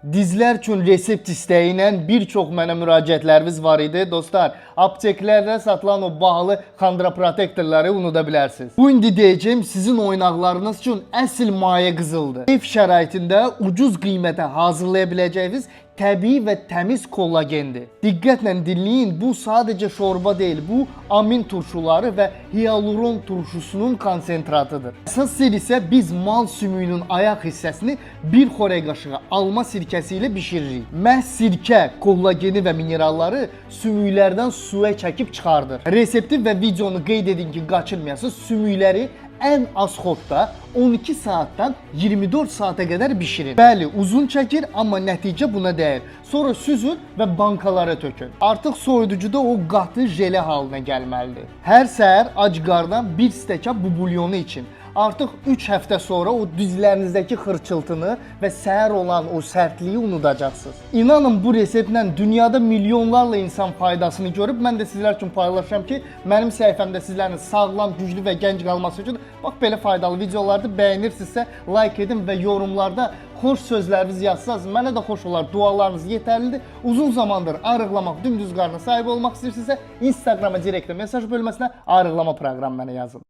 Dizlər üçün resept istəyi ilə bir çox mənə müraciətləriniz var idi. Dostlar, apteklərdə satılan o bahalı xondroprotektorları unuda bilərsiniz. Bu indi deyəcəyim sizin oynaqlarınız üçün əsl maye qızıldır. Ev şəraitində ucuz qiymətə hazırlaya biləcəyiniz təbii və təmiz kollagendir. Diqqətlə dinləyin, bu sadəcə şorba deyil, bu amin turşuları və hialuron turşusunun konsentratıdır. Əsas sirr isə biz mal sümüyünün ayaq hissəsini bir xörək qaşığı alma sirkəsi ilə bişiririk. Məhz sirkə kollageni və mineralları sümüklərdən suya çəkib çıxardır. Resepti və videonu qeyd edin ki, qaçırmayasınız. Sümükləri ən az xodda 12 saatdan 24 saata qədər bişirin. Bəli, uzun çəkir, amma nəticə buna dəyər. Sonra süzün və bankalara tökün. Artıq soyuducuda o qatı jele halına gəlməlidir. Hər səhər ac qarına bir stəkan bu bulyonu için. Artıq 3 həftə sonra o dizlərinizdəki xırçıltını və səhər olan o sərtliyi unudacaqsınız. İnanın, bu reseptlə dünyada milyonlarla insan faydasını görüb. Mən də sizlər üçün paylaşıram ki, mənim səhifəmdə sizlərin sağlam, güclü və gənc qalması üçün bax belə faydalı videolardır. Bəyənirsinizsə like edin və yorumlarda xoş sözlərinizi yazsanız mənə də xoş olar. Dualarınız yetərlidir. Uzun zamandır arıqlamaq, dümdüz qarna sahib olmaq istəyirsinizsə, Instagrama direktə mesaj bölməsinə arıqlama proqramı mənə yazın.